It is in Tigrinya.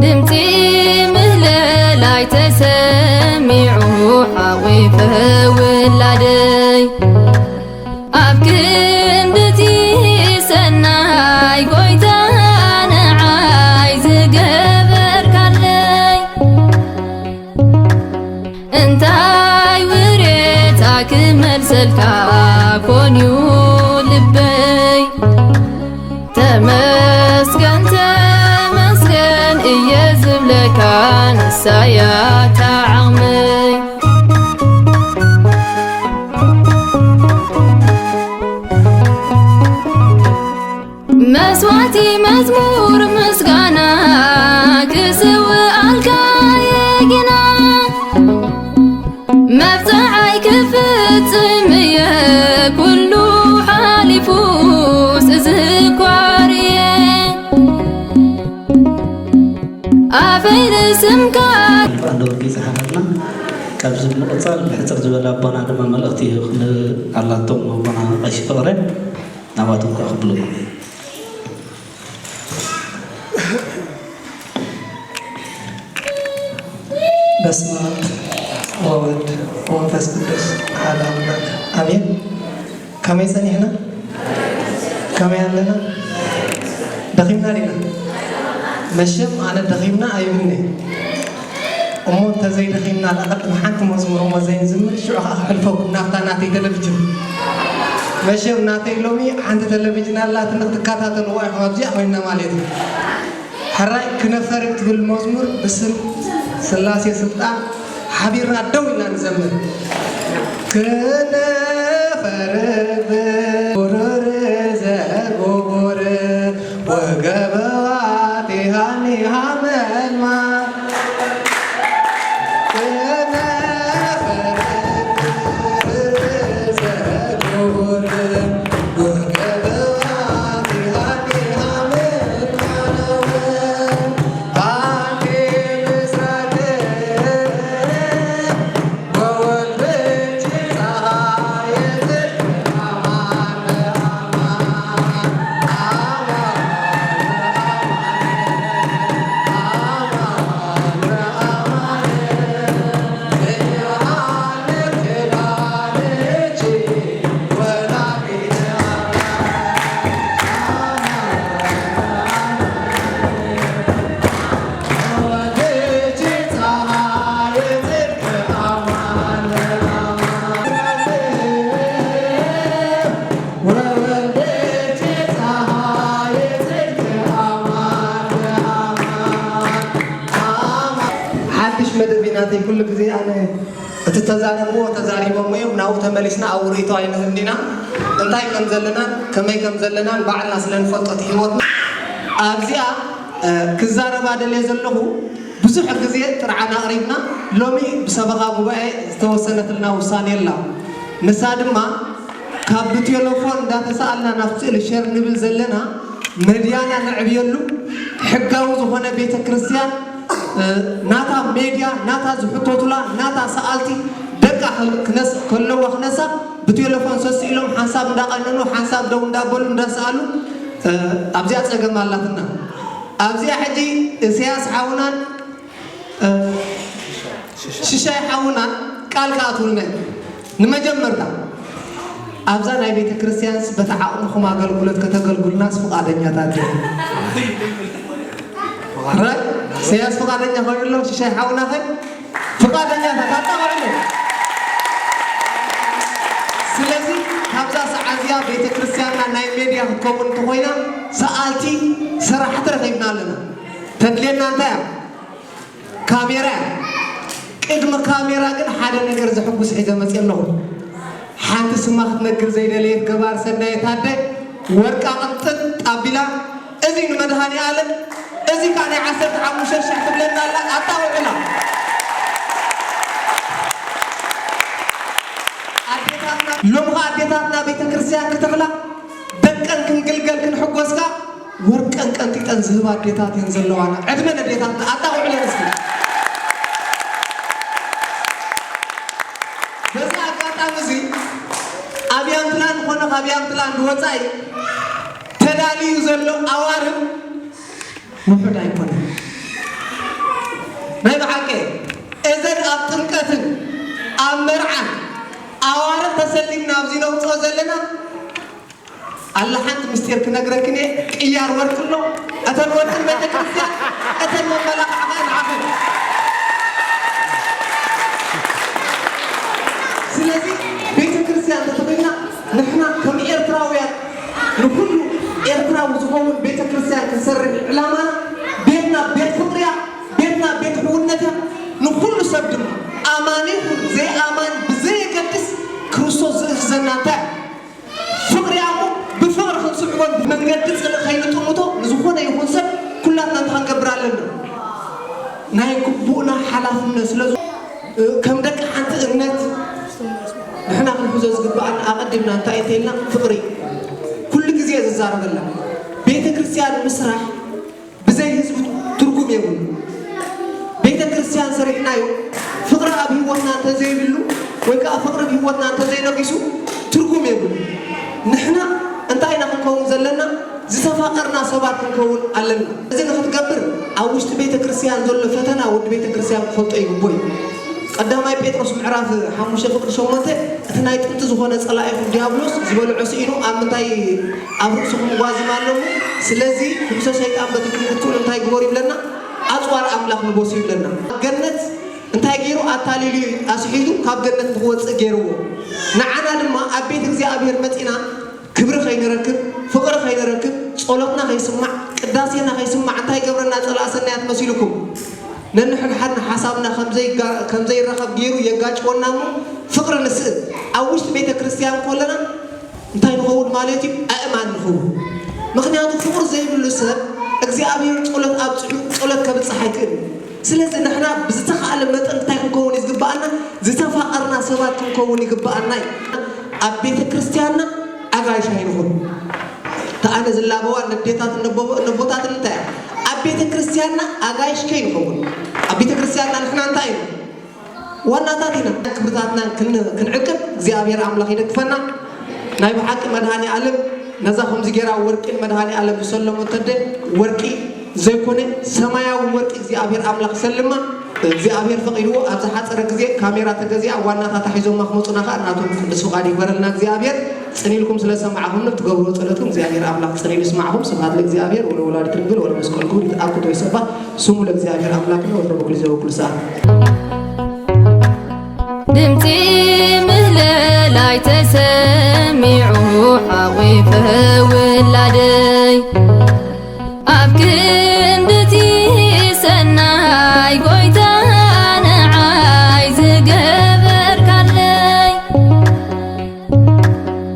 ድምፂ ምህለላይ ተሰሚዑ ሓቒፈ ውላደይ ኣብ ክንድቲ ሰናይ ጎይታ ንዓይ ዝገበርካለይ። እንታይ ውሬታ ክመልሰልካ ኮንዩ ልበይ። ተመስገን ተመስገን እየ ዝብለካ ንሳያ ታዓቕመይ። መስዋዕቲ መዝሙር ምስጋና ክስውኣልካ እየ ግና መብጽዓይ ክፍጽም እየ ኩሉ ሓሊፉስ እዝኳር እየ ኣፈይ ንስምካ። ኣንደ ወርቂ ይጽሓፈልና። ካብዚ ብምቕጻል ብሕጽር ዝበለ ኣቦና ድማ መልእኽቲ ክህብ ኣላቶም ኣቦና ቀሺ ፍቕረ ናባቶም ከኣ ክብሉ። በስመ ኣብ ወወልድ ወመንፈስ ቅዱስ ሓደ ኣምላክ ኣሜን። ከመይ ጸኒሕና? ከመይ ኣለና? ደኺምና ዲና? መሸም ኣነ ደኺምና ኣይብልኒ። እሞ እንተዘይደኺምና ደኣ ቅድሚ ሓንቲ መዝሙር እሞ ዘይንዝምር ሽዑ ከዓ ክሕልፈኩም ናብታ ናተይ ቴሌቪጅን። መሸም ናተይ ሎሚ ሓንቲ ቴሌቪጅን ኣላትኒ ክትከታተልዋ ኢኹም ኣብዚኣ ኮይንና ማለት እዩ። ሕራይ ክነፈርብ ትብል መዝሙር ብስም ስላሴ ስልጣን ሓቢርና ደው ኢልና ንዘምር። ክነፈርብ ቁሩር ዘጎቦር ወገበዋት ሃኒ ሃመልማ ሓድሽ መደብ ናተይ ኩሉ ግዜ ኣነ እቲ ተዛረብዎ ተዛሪቦሞ እዮም ናብኡ ተመሊስና ኣብኡ ርእይቶ ኣይንህብ ዲና እንታይ ከም ዘለናን ከመይ ከም ዘለናን ባዕልና ስለ ንፈልጦ እቲ ህይወትና ኣብዚኣ ክዛረባ ደልየ ዘለኹ ብዙሕ ግዜ ጥርዓን ኣቕሪብና ሎሚ ብሰበኻ ጉባኤ ዝተወሰነትልና ውሳኔ ኣላ ንሳ ድማ ካብ ብቴሌፎን እንዳተሳኣልና ናብ ስእሊ ሸር ንብል ዘለና መድያና ነዕብየሉ ሕጋዊ ዝኾነ ቤተ ክርስቲያን ናታ ሜድያ ናታ ዝሕተቱላ ናታ ሰኣልቲ ደቃ ከለዋ ክነሳ ብቴሌፎን ሰስኢሎም ሓንሳብ እንዳቐነኑ ሓንሳብ ደው እንዳበሉ እንዳሰኣሉ ኣብዚኣ ፀገም ኣላትና ኣብዚኣ ሕጂ እስያስ ሓውናን ሽሻይ ሓውናን ቃል ክኣትውልና ንመጀመርታ ኣብዛ ናይ ቤተ ክርስቲያንስ በቲ ዓቕምኹም ኣገልግሎት ከተገልግሉናስ ፍቓደኛታት ዲኹም? ራይ ኢሳያስ ፍቓደኛ ኮይኑ ኣሎ ሽሻይ ሓውናኸ ፍቓደኛታት ኣጣቕዕሉ። ስለዚ ካብዛ ሰዓት እዚኣ ቤተ ክርስቲያንና ናይ ሜድያ ክትከውን እንተኾይና ሰኣልቲ ሰራሕቲ ረኺብና ኣለና። ተድልየና እንታይ እያ? ካሜራ እያ። ቅድሚ ካሜራ ግን ሓደ ነገር ዘሕጉስ ሒዘ መፅየ ኣለኹ። ሓንቲ ስማ ክትነግር ዘይደለየት ገባር ሰናየት ኣደ ወርቃ ቅንጥጥ ኣቢላ እዚ ንመድሃኔ ኣለም እዚ ከዓ ናይ ዓሰርተ ሓሙሽተ ሺሕ ትብለና ኣላ ኣጣውዕላ ኣዴታትና ሎምኻ ኣዴታትና ቤተክርስትያን ክተኽላ ደቀን ክንግልገል ክንሕጎስካ ወርቀን ቀንጢጠን ዝህባ ኣዴታት እየን ዘለዋና። ዕድመ ነዴታትና ኣጣቕዑለን እስኪ። በዚ ኣጋጣሚ እዚ ኣብ ያምትላንድ ኮነ ካብ ያምትላንድ ወፃኢ ተዳልዩ ዘሎ ኣዋርብ ውሑድ ኣይኮነን። ናይ ብሓቂ እዘን ኣብ ጥምቀትን ኣብ መርዓን ኣዋርድ ተሰሊምና ኣብዚ ነውፅኦ ዘለና ኣላ ሓንቲ ምስጢር ክነግረክን እየ። ቅያር ወርቂ ኣሎ። እተን ወርቅን ቤተክርስትያን እተን መመላኽዓ ከዓ ንዓኽን። ስለዚ ቤተክርስትያን እንተተኾይና ንሕና ከም ኤርትራውያን ንኩሉ ኤርትራዊ ዝኸውን ቤተክርስትያን ክንሰርሕ ዕላማና። ቤትና ቤት ፍቅርያ፣ ቤትና ቤት ሕውነትያ። ንኩሉ ሰብ ድማ ኣማኒ ይኹን ዘይኣማን ብዘየገድስ ክርስቶስ ዝእዝዘና እንታይ ፍቅርያ እሞ ብፍቅሪ ክንስዕቦን መንገዲ ጽልእ ከይንጥምቶ ንዝኾነ ይኹን ሰብ ኩላትና እንታይ ክንገብር ኣለና? ናይ ግቡእና ሓላፍነት ስለ ዝ-፣ ከም ደቂ ሓንቲ እምነት ንሕና ክንሕዞ ዝግብኣና ኣቐዲምና እንታይ እንተኢልና ፍቅሪ ኩሉ ግዜ ዝዛረበላ ቤተ ክርስቲያን ምስራሕ ብዘይ ህዝቢ ትርጉም የብሉ። ቤተ ክርስቲያን ሰሪሕናዮ ፍቅሪ ኣብ ህይወትና እንተዘይብሉ ወይ ከዓ ፍቅሪ ኣብ ህይወትና እንተዘይነጊሱ ትርጉም የብሉ። ንሕና እንታይ ኢና ክንከውን ዘለና? ዝተፋቀርና ሰባት ክንከውን ኣለና። እዚ ንክትገብር ኣብ ውሽጢ ቤተ ክርስቲያን ዘሎ ፈተና ወዲ ቤተ ክርስቲያን ክፈልጦ ይግቦ እዩ። ቀዳማይ ጴጥሮስ ምዕራፍ ሓሙሽተ ፍቅሪ ሸሞንተ እቲ ናይ ጥንቲ ዝኾነ ጸላኢኹም ዲያብሎስ ዝበልዖ ስኢኑ ኣብ ምንታይ ኣብ ርእስኹም ጓዝም ኣለዎ። ስለዚ ህምሶ ሰይጣን በቲ ትምህርትኩም እንታይ ግበሩ ይብለና? ኣጽዋር ኣምላኽ ልበሱ ይብለና። ገነት እንታይ ገይሩ ኣታሊሉ ኣስሒቱ ካብ ገነት ንክወፅእ ገይርዎ። ንዓና ድማ ኣብ ቤት እግዚኣብሔር መፂና ክብሪ ከይንረክብ፣ ፍቕሪ ከይንረክብ፣ ጸሎትና ከይስማዕ፣ ቅዳሴና ከይስማዕ እንታይ ገብረና ጸላእ ሰናያት መሲልኩም? ነንሕድሓድና ሓሳብና ከም ዘይጋ-፣ ከም ዘይረኸብ ገይሩ የጋጭወና እሞ ፍቕሪ ንስእን። ኣብ ውሽጢ ቤተ ክርስቲያን ከለና እንታይ ንኸውን ማለት እዩ? ኣእማን ንኸውን። ምኽንያቱ ፍቕሪ ዘይብሉ ሰብ እግዚኣብሔር ጸሎት ኣብጽሑ ጸሎት ከብጽሕ ኣይክእልን። ስለዚ ንሕና ብዝተኻእለ መጠን እንታይ ክንከውን እዩ ዝግብኣና? ዝተፋቐርና ሰባት ክንከውን ይግብኣና እዩ። ኣብ ቤተ ክርስቲያንና ኣጋይሽ ኣይንኹን። እታ ኣነ ዝላበዋ ነዴታትን ነቦ-፣ ነቦታትን እንታይ እያ? ኣብ ቤተ ክርስቲያንና ኣጋይሽ ከይንኸውን። ኣብ ቤተ ክርስቲያንና ንሕና እንታይ ኢና? ዋናታት ኢና። ክብርታትና ክን-፣ ክንዕቅብ እግዚኣብሔር ኣምላኽ ይደግፈና። ናይ ብሓቂ መድሃኔ ኣለም ነዛ ከምዚ ጌራ ወርቂ ንመድሃኔ ኣለም ዝሰለሞ ተደ ወርቂ ዘይኮነ ሰማያዊ ወርቂ እግዚኣብሔር ኣምላኽ ይሰልማ። እግዚኣብሔር ፈቒድዎ ኣብ ዝሓጸረ ግዜ ካሜራ ተገዚኣ ዋናታታ ሒዞማ ክመጹና ከኣ ናቶም ቅዱስ ፍቓድ ይግበረልና እግዚኣብሔር። ጽን ኢልኩም ስለ ሰማዕኹም ትገብርዎ ጸሎትኩም እግዚኣብሔር ኣምላኽ ጽን ኢሉ ይስማዕኹም። ስብሐት ለእግዚኣብሔር ወለወላዲቱ ድንግል ወለመስቀሉ ክቡር። ይትአኩት ወይሰባሕ ስሙ ለእግዚኣብሔር ኣምላክነ ወትረ በኩሉ ጊዜ ወኩሉ ሰዓት። ድምፂ ምህለላይ ተሰሚዑ ሓቒፈ ውላደይ ኣብ